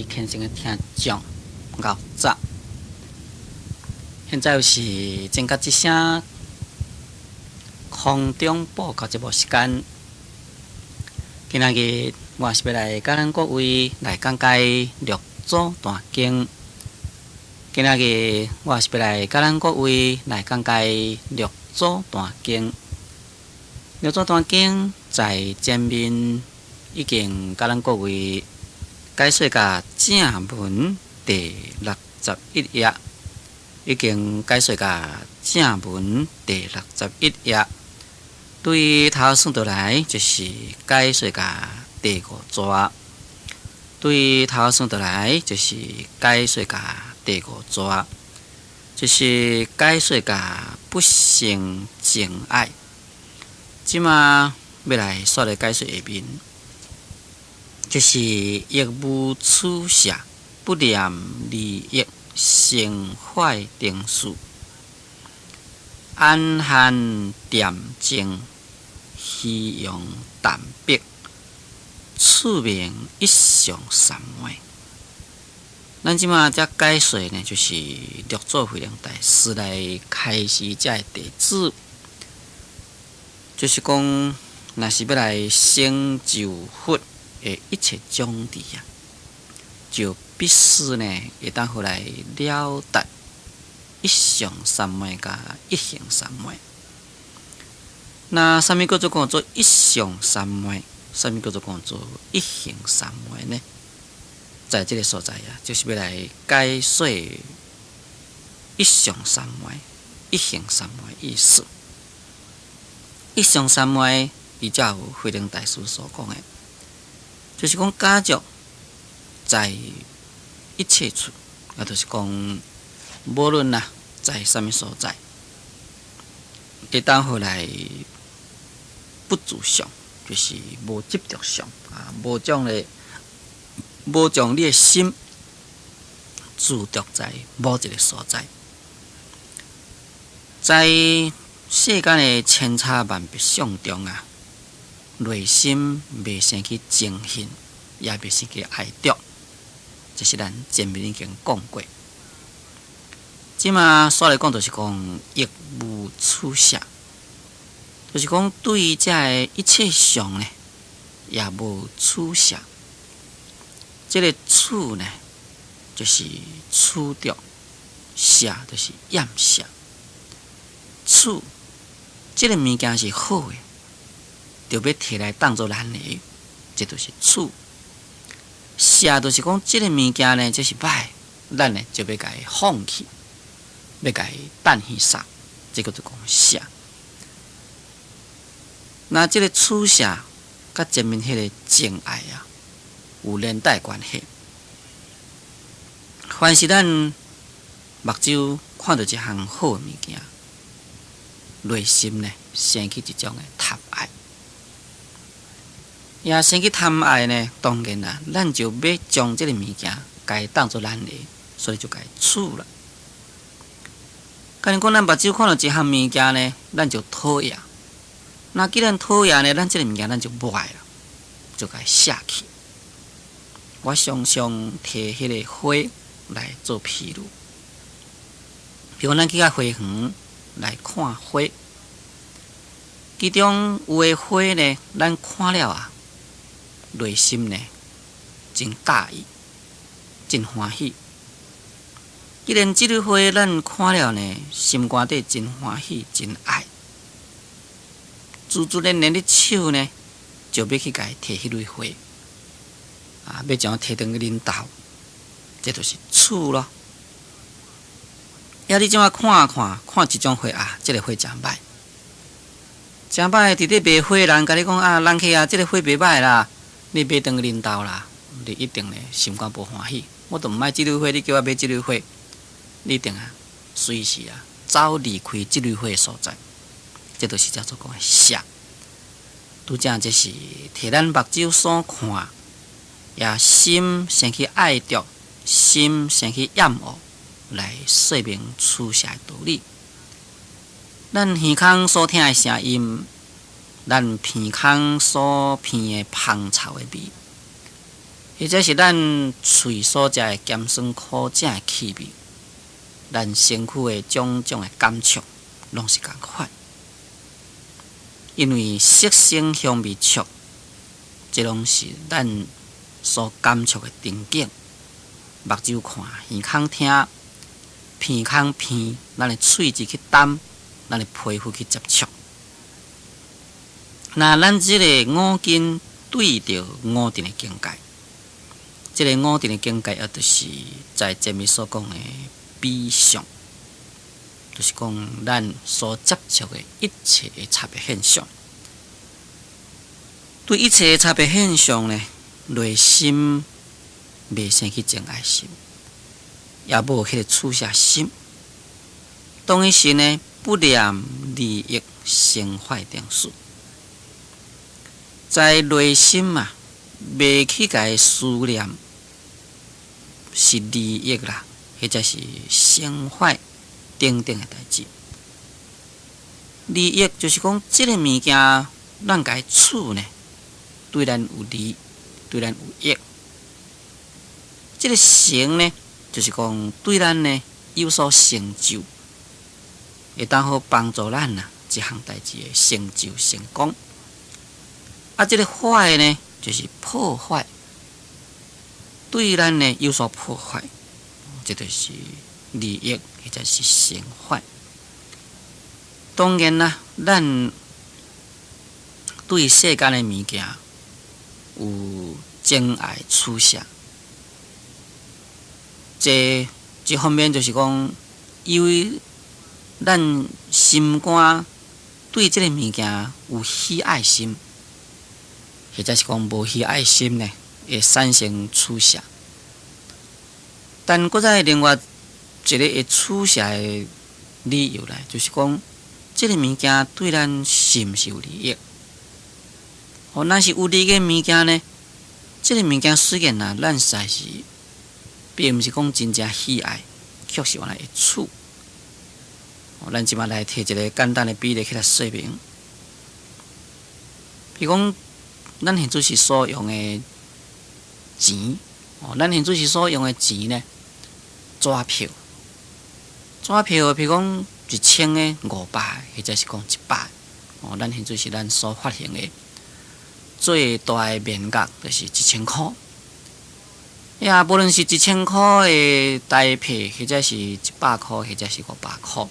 虔誠的聽眾，𠢕早。現在又是正覺之聲空中報告節目時間。今仔日我是欲來佮咱各位來講解六祖壇經。今仔日我是欲來佮咱各位來講解六祖壇經。六祖壇經在前面已經佮咱各位解說甲正文第61頁，已經解說甲正文第61頁。對頭算倒來就是解說甲第五逝。對頭算倒來就是解說甲第五逝，就是解說甲不成淨愛。這馬欲來煞來解說下面，就是亦無取捨，不念利益，成壞定事，安閒恬靜，虛榮淡泊，此名一相三昧。咱這馬才解說呢，就是六祖慧能大師來開示遮的弟子，就是講，若是欲來成就佛的一切種智啊，就必須呢會當予來了達一相三昧佮一行三昧。那啥物叫做講做一相三昧？啥物叫做講做一行三昧呢？在這个所在啊，就是欲來解說一相三昧、一行三昧意思。一相三昧，依照慧能大師所講的，就是講假如在一切處，也就是講，無論啊在啥物所在，會當予來不住相，就是無執著相啊，無將你的心執著在某一个所在，在世間的千差萬別相中啊，內心袂生起憎恨，也袂生起愛著，這是咱前面已經講過。這馬煞來講，就是講亦無取捨，就是講對這个一切相呢，也無取捨。這个取呢，就是取著；捨就是厭捨。取這个物件是好的，就欲提來當做咱的，這就是取。捨就是講這个物件呢，這是歹，咱呢就欲共伊放棄，欲共伊擲去殺，這个就講捨。那這个取捨佮前面彼个憎愛啊，有連帶關係。凡是咱目睭看著一項好的物件，內心呢生起一種的貪愛，也生起貪愛呢，當然啦，咱就欲將這个物件共伊當做咱的，所以就共伊取啦。假如講咱目睭看著一項物件呢，咱就討厭。那既然討厭呢，咱這个物件咱就無愛啦，就共伊捨去。我常常提彼个花來做譬喻，比如咱去到花園來看花，其中有的花呢，咱看了啊，內心呢真喜意，真歡喜。既然這朵花咱看了呢，心肝底真歡喜，真愛，自自然然的手呢，就欲去共伊提彼蕊花。啊，欲將提轉去恁兜，這就是取囉。抑你這馬看看，看一種花啊，這个花誠歹，誠歹。佇咧賣花人共你講啊，人客啊，這个花袂䆀啦，你買轉去恁兜啦，你一定呢心肝無歡喜。我都毋愛這蕊花，你叫我買這蕊花，你一定啊隨時啊走離開這蕊花的所在，這就是叫做講捨。拄才這是提咱目睭所看，也心生起愛著，心生起厭惡，來說明取捨的道理。咱耳孔所聽的聲音，咱鼻孔所鼻的芳臭的味，或者是咱喙所食的鹹酸苦汫的氣味，咱身軀的種種的感觸，攏是仝款。因為色聲香味觸，這攏是咱所感觸的場景。目睭看，耳孔聽，鼻孔鼻，咱的喙舌去擔，咱的皮膚去接觸。那咱這个五根對著五蘊的境界，這个五蘊的境界，也就是在前面所講的比相，就是講咱所接觸的一切的差別現象。對一切的差別現象呢，內心未生起憎愛心，也無彼個取捨心。當彼時呢，不念利益成壞定事，在內心啊，袂去共伊思念是利益啦，或者是成壞等等的代誌。利益就是講，這个物件咱共伊取呢，對咱有利，對咱有益。這个成呢，就是講對咱呢有所成就，會當好幫助咱啊，這項代誌的成就成功。啊，這个壞呢，就是破壞，對咱呢有所破壞，這就是利益或者是成壞。當然啦，咱對世間的物件有憎愛取捨，這一方面就是講，因為咱心肝對這个物件有喜愛心，或者是講無喜愛心呢，會產生取捨。但閣再另外一個會取捨的理由來，就是講，這个物件對咱是毋是有利益？哦，若是有利益的物件呢，這个物件雖然啊，咱實在是並毋是講真正喜愛，卻是原來會取。哦，咱這擺來提一个簡單的比例起來說明。比如講，咱現在是所用的錢，哦，咱現在是所用的錢呢，紙票，紙票，比如講1000个、500，或者是講100，哦，咱現在是咱所發行的最大的面額，就是1000箍。呀，無論是1000箍的台幣，或者是100箍，或者是500箍，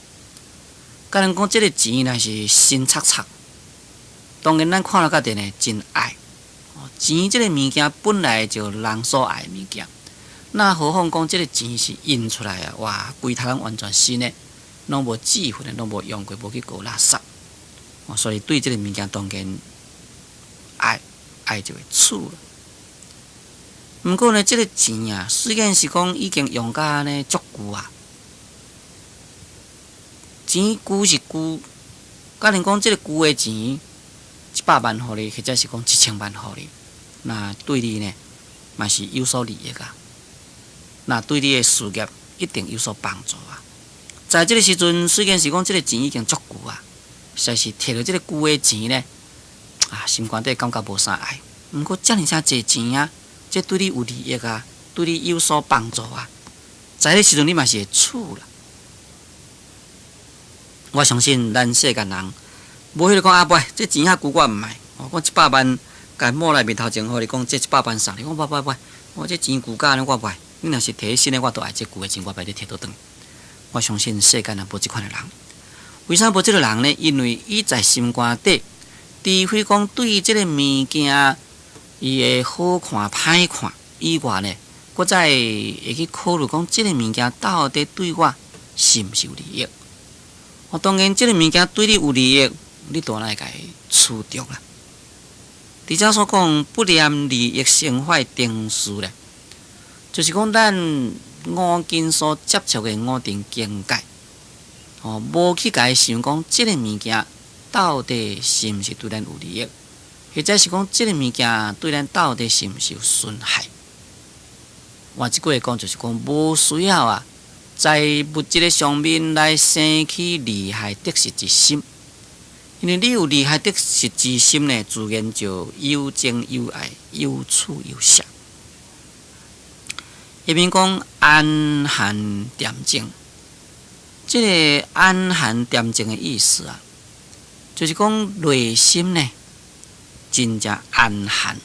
假如講這个錢若是新刷刷，當然咱看了較呢真愛。錢這个物件本來就人所愛的物件，那何況講這个錢是印出來啊？哇，規套攏完全新的，攏無折痕的，攏無用過，無去過垃圾。哦，所以對這个物件當然愛，愛就會取了。毋過呢，這个錢啊，雖然是講已經用甲按呢足舊啊，錢舊是舊，假如講這个舊的錢100萬予你，或者是講1000萬予你，那對你呢，嘛是有所利益啊。那對你的事業一定有所幫助啊。在這个時陣，雖然是講這个錢已經足舊啊，實在是提著這个舊的錢呢，啊，心肝底感覺無啥愛。毋過遮爾濟錢啊，這對你有利益啊，對你有所幫助啊。在彼時陣，你嘛是會取啦。我相信咱世間人無彼个講啊，袂，這錢遐舊我毋愛。我100萬，共抹來面頭前，予你講這一百萬送你，我無無無，我這錢舊甲按呢，我無愛。你若是提新的，我都愛這舊的錢，我袂你提倒轉。我相信世間也無這款的人。為啥無這个人呢？因為伊在心肝底，除非講對這个物件伊會好看歹看以外呢，閣再會去考慮講這个物件到底對我是毋是有利益。哦，當然這个物件對你有利益，你當然會共伊取著啦。佇遮所講不念利益成壞定事咧，就是講咱五根所接觸的五蘊境界，哦，無去共伊想講這个物件到底是毋是對咱有利益，或者是講這个物件對咱到底是毋是有損害。換一句話講，就是講無需要啊，在物質的上面來生起利害得失之心，因為你有利害得失之心呢，自然就有憎有愛，有取有捨。下面講安閒恬靜，這个安閒恬靜的意思啊，就是講內心呢真正安閒，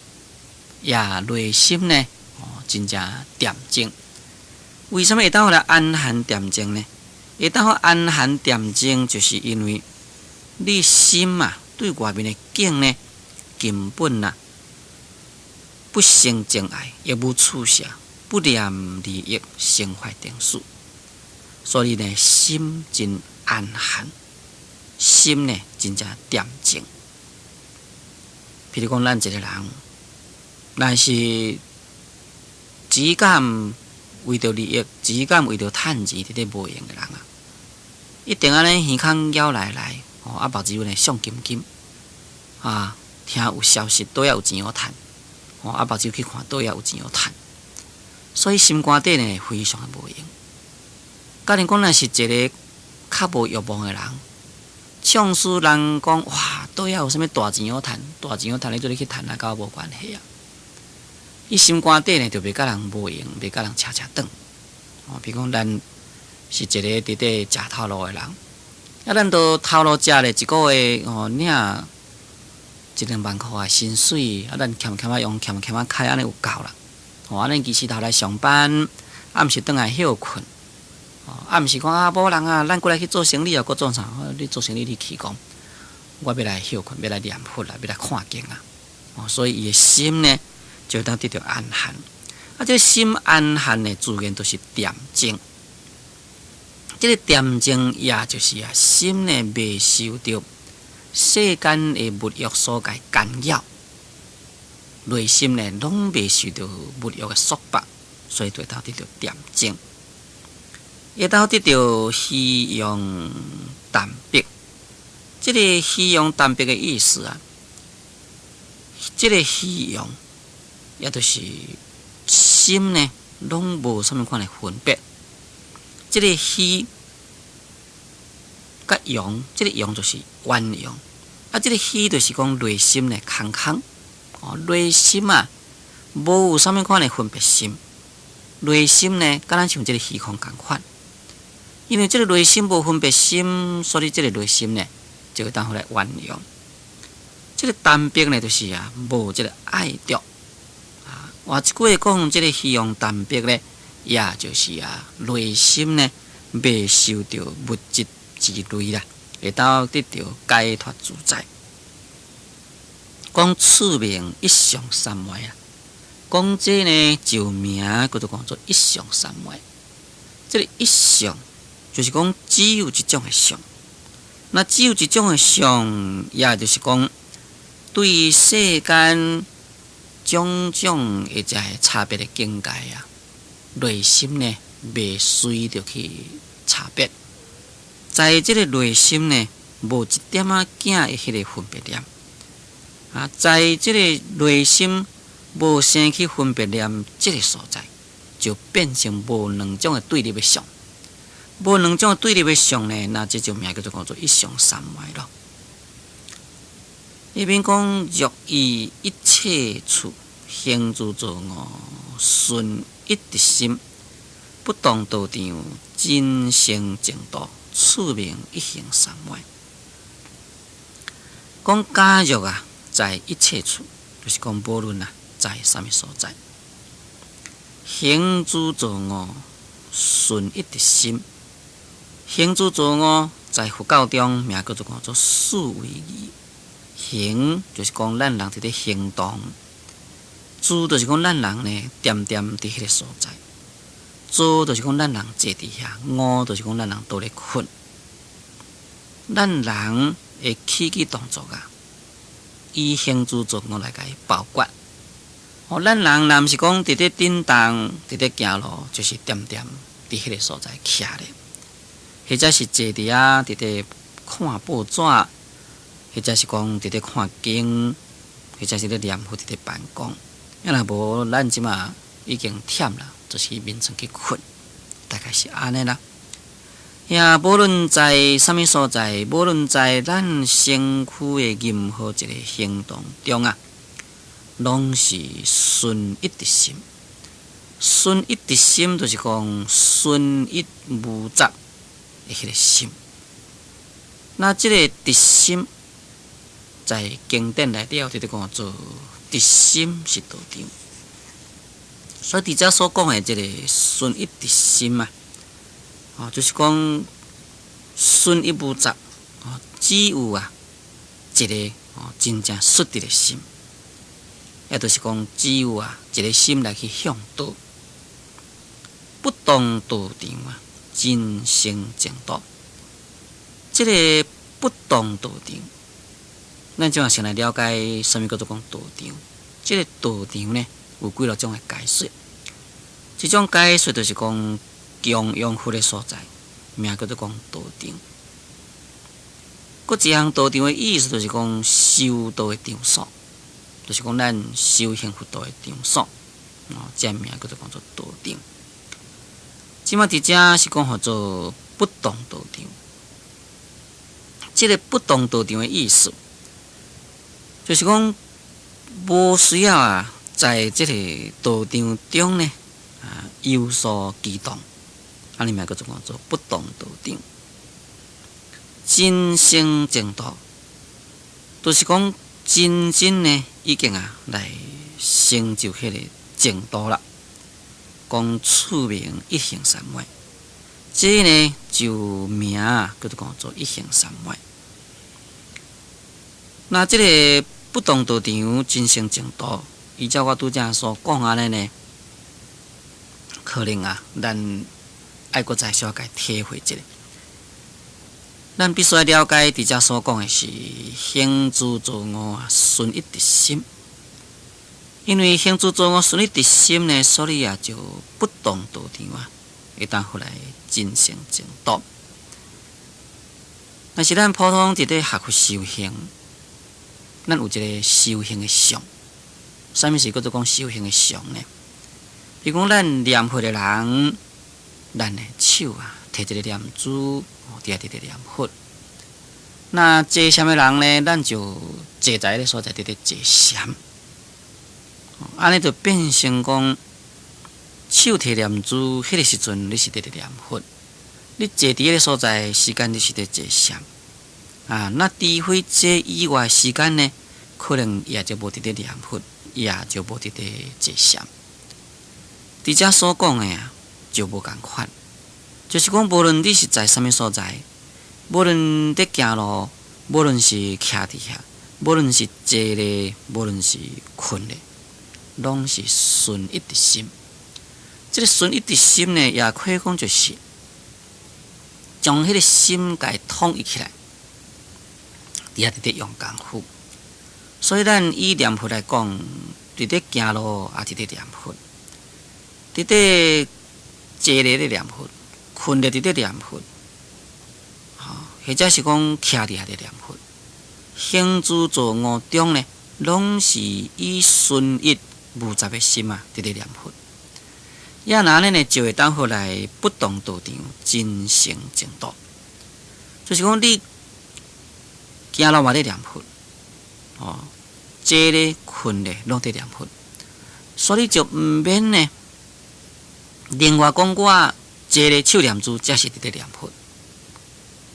也內心呢哦真正恬靜。為啥物會當予來安閒恬靜呢？會當予安閒恬靜，就是因為你心啊對外面的境呢根本啊不生憎愛，也無取捨。不念利益，生法定死，所以呢，心真安閒，心呢真正恬靜。譬如講，咱一个人，若是只敢為著利益，只敢為著趁錢，佇咧無閒的人啊，一定按呢耳孔枵來來，哦，啊目睭呢送金金，啊，聽有消息，佗有錢好趁，哦，啊目睭去看佗有錢好趁。所以心肝底呢非常的無閒。假如講若是一個較無欲望的人，縱使人講哇，佗有啥物大錢好趁，大錢好趁，你做你去趁啊，佮我無關係啊。伊心肝底呢就袂佮人無閒，袂佮人扯扯轉。哦，比如講咱是一個佇咧食頭路的人，啊，咱都頭路食咧一個月哦，領一兩萬箍的薪水，啊，咱儉儉仔用，儉儉仔開，按呢有夠啦。哦，按呢其實頭來上班，暗時轉來歇睏。哦，啊，毋是講啊，某人啊，咱過來去做生理啊，閣做啥？你做生理你去講，我欲來歇睏，欲來念佛啦，欲來看經啊。哦，所以伊的心呢，就會當得著安閒。啊，這个心安閒呢，自然就是恬靜。這个恬靜，也就是啊，心呢袂受著世間的物欲所共干擾。內心呢，攏袂受著物欲的束縛，所以就會當得著恬靜，會當得著虛用淡泊。這个虛用淡泊的意思啊，這个虛用，也就是心呢，攏無啥物款的分別。這个虛佮用，這个用就是圓融，啊，這个虛就是講內心呢空空。哦，內心啊，無有啥物款的分別心，內心呢，敢若像這个虛空仝款。因為這个內心無分別心，所以這个內心呢，就會當予來圓融。這个淡泊呢，就是啊，無這个愛著。啊，換一句話講，這个虛用淡泊呢，也就是啊，內心呢，袂受著物質之累啦，會當得著解脫自在。講次名一相三昧啊，講這呢就名叫做講做一相三昧。這个一相就是講只有一種的相，那只有一種的相，也就是講對世間種種的這个差別的境界啊，內心呢袂隨著去差別，在這个內心呢無一點仔仔的彼个分別念。啊，在這个內心無生起分別念這个所在，就變成無兩種的對立的相。無兩種對立的相呢，那這就名叫做講做一相三昧咯。彼邊講若於一切處行住坐臥，純一直心，不動道場，真性淨土，此名一行三昧。講假若啊，在一切處，就是講無論啊，在啥物所在，行住坐臥，純一直心。行住坐臥在佛教中名叫做講做四威儀。行就是講咱人佇咧行動，住就是講咱人呢恬恬佇彼个所在，坐就是講咱人坐佇遐，臥就是講咱人倒咧睏。咱人的起居動作啊，以行住坐臥來共伊包括。哦，咱人若毋是講佇咧振動，佇咧行路，就是恬恬佇彼个所在徛咧，或者是坐佇遐佇咧看報紙，或者是講佇咧看經，或者是咧念佛佇咧辦公。啊，若無咱這馬已經忝啦，就是去眠床去睏，大概是按呢啦。也無論在啥物所在，無論在咱身軀的任何一個行動中啊，攏是純一直心。純一直心就是講純一無雜的彼个心。那這个直心在經典內底有佇咧講做直心是道場，所以佇遮所講的這个純一直心啊，哦，就是講純一無雜，哦，只有啊一個哦真正率直的心，也就是講只有啊一个心來去向道，不動道場啊，真成淨土。這个不動道場，咱這馬先來了解啥物叫做講道場。這个道場呢，有幾落種的解說。這種解說就是講供養佛的所在，名叫做講道場。閣一項道場的意思就是講修道的場所，就是講咱修行佛道的場所。哦，這名叫做講做道場。這馬佇遮是講號做不動道場。這个不動道場的意思，就是講無需要啊，在這个道場中呢，啊有所機動，按呢名叫做講做不動道場。真成淨土，就是講真正呢已經啊來成就彼个淨土啦。講次名一行三昧，這呢就名啊叫做講做一行三昧。那這个不動道場真成淨土，依照我拄才所講按呢呢，可能啊，咱愛閣再小可體會一下。咱必須愛了解，佇遮所講的是行住坐臥啊，純一直心。因為行住坐臥純一直心呢，所以啊就不動道場啊，會當予來真成淨土。但是咱普通佇咧學佛修行，咱有一个修行的相，啥物是叫做講修行的相呢？比如講，咱念佛的人，咱的手啊，提一个念珠，佇遐佇咧念佛。那坐禪的人呢，咱就坐在彼个所在佇咧坐禪。按呢就變成講，手提念珠，彼个時陣你是佇咧念佛；你坐佇彼个所在時間，你是佇坐禪。啊，那除非這以外時間呢，可能也就無佇咧念佛，也就無佇咧坐禪。佇遮所講的啊，就無仝款，就是講無論你是在啥物所在，無論佇行路，無論是徛佇遐，無論是坐咧，無論是睏咧，攏是純一直心。這个純一直心呢，也可以講就是將彼个心共統一起來。佇遐佇咧用功夫，所以咱以念佛來講，佇咧行路也佇咧念佛，佇咧坐咧咧念佛，睏咧佇咧念佛，吼，或者是講徛佇遐咧念佛，行住坐臥中呢，攏是以純一無雜的心啊，佇咧念佛。也若按呢呢，就會當予來不動道場，真成淨土。就是講你行路嘛咧念佛，哦，坐咧、睏咧，攏佇念佛，所以就毋免呢。另外講，我坐咧手念珠，才是佇咧念佛，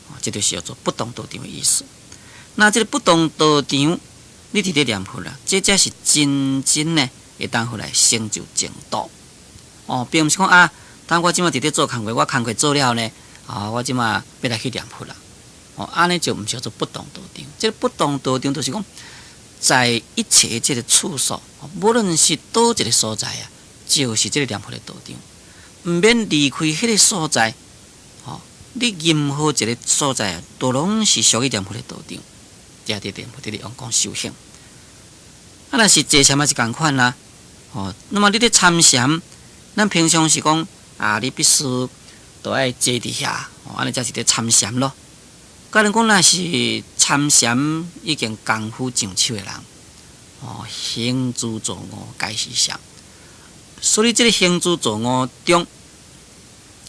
哦，這就是叫做不動道場的意思。那這个不動道場，你佇咧念佛啦，這才是真正呢，會當予來成就淨土。哦，並毋是講啊，當我這馬佇咧做工課，我工課做了呢，啊，我這馬欲來去念佛啦。哦，按呢就毋是叫做不動道場。這个不動道場就是講，在一切這个處所，無論是佗一个所在啊，就是這个念佛的道場，毋免離開彼个所在。吼，你任何一个所在啊，都攏是屬於念佛的道場。佇遐佇念佛，佇咧用功修行。啊，若是坐禪嘛是仝款啦。吼，那麼你咧參禪，咱平常是講啊，你必須都愛坐佇遐，吼，按呢才是咧參禪咯。假如講若是參禪已經功夫上手的人，哦，行住坐臥皆是禪，所以這个行住坐臥中，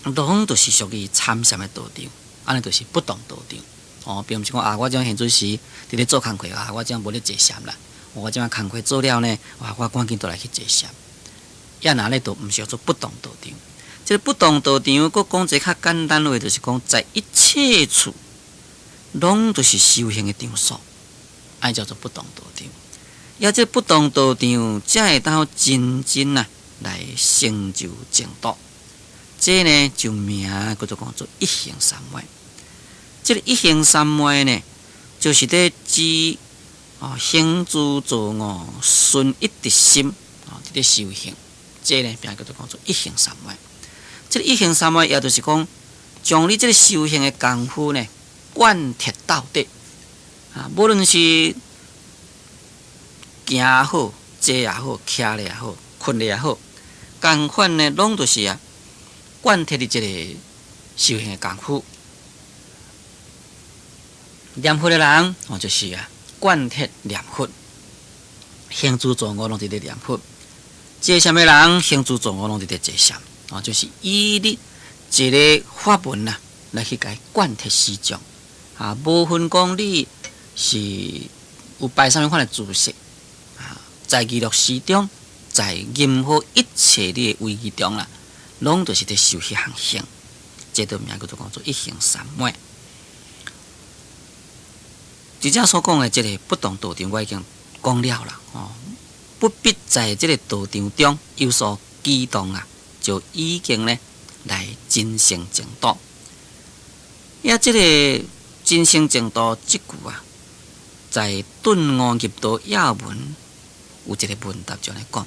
攏都是屬於參禪的道場，按呢就是不動道場。哦，並毋是講啊，我這現陣時佇咧做工課啊，我這無咧坐禪啦。我這工課做了呢，哇，我趕緊就來去坐禪。也若咧都毋是叫做不動道場。這個不動道場，閣講一個較簡單話，就是講在一切處，攏就是修行的場所，按呢叫做不動道場。也這不動道場，才會當真正啊來成就淨土。這呢就名叫做講做一行三昧。這個一行三昧呢，就是咧指哦行住坐臥純一直心哦，佇咧修行。這呢名叫做講做一行三昧。這個一行三昧，也就是講將你這個修行的功夫呢，貫徹到底啊，無論是行好、坐也好、徛咧也好、睏咧也好，仝款呢，攏就是啊，貫徹佇這個修行的功夫。念佛的人哦，就是啊，貫徹念佛，行住坐臥攏佇咧念佛。坐禪的人行住坐臥攏佇咧坐禪，哦，就是以你一個法門啊，來去共伊貫徹始終啊，無分講你是有擺啥物款的姿勢啊，在娛樂時中，在任何一切你的位置中啦，攏就是佇修彼項行，這个名叫做講做一行三昧。佇遮所講的這個不動道場，我已經講了啦，哦，不必在這個道場中有所舉動啊，就已經呢來真成淨土。也這個真成淨土這句啊，在頓悟入道要文有一個問答就來講，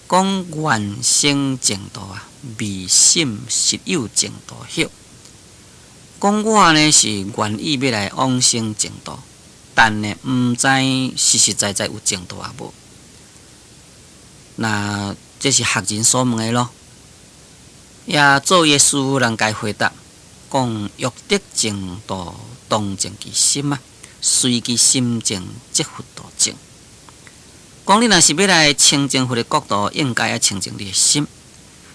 講願生淨土啊，未審實有淨土否？講我呢是願意欲來往生淨土，但呢毋知實實在在有淨土抑無。那這是學人所問的咯。也做伊的師父人共伊回答，講欲得淨土，當淨其心啊，隨其心淨，則佛土淨。講你若是欲來清淨佛的國土，應該愛清淨你的心。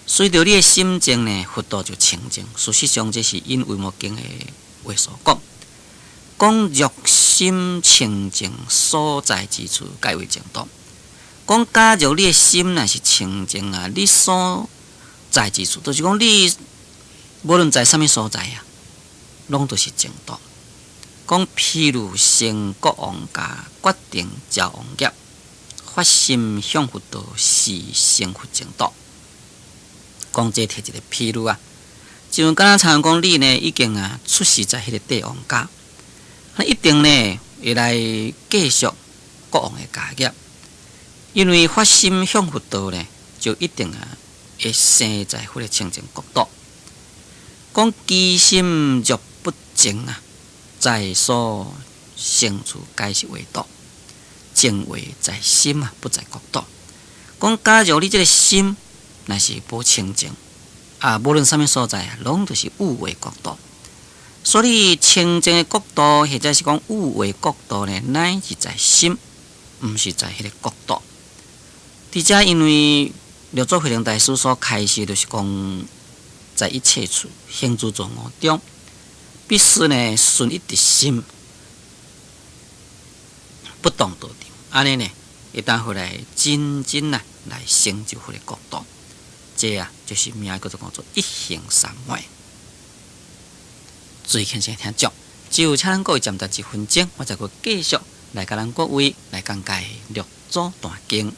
隨著你的心淨呢，佛土就清淨。事實上，這是引維摩經的話所講。講若心清淨，所在之處皆為淨土。講假如你的心若是清淨啊，你所在之處，就是講你無論在啥物所在啊，攏都是淨土。講譬如成國王家，決定朝王業，發心向佛道，是成佛淨土。講這提一個譬如啊，就敢若親像講你呢，已經啊出世在彼個帝王家，那一定呢會來繼續國王的家業，因為發心向佛道呢，就一定啊會生在佛的清淨國土。講其心若不淨啊，在所生處皆是穢土，淨穢在心啊，不在國土。講假如你這個心若是無清淨啊，無論啥物所在啊，攏都是污穢國土。所以清淨的國土，或者是講污穢國土呢，乃是在心，毋是在彼個國土。佇遮因為六祖慧能大師所開示，就是講在一切處行住坐臥中，必須呢純一直心，不動道場，按呢呢，會當予來真正啊來成就佛的國土。這啊就是名叫做講做一行三昧。注意聽先聽眾，只有請咱各位暫停一分鐘，我再閣繼續來共咱各位來講解六祖壇經。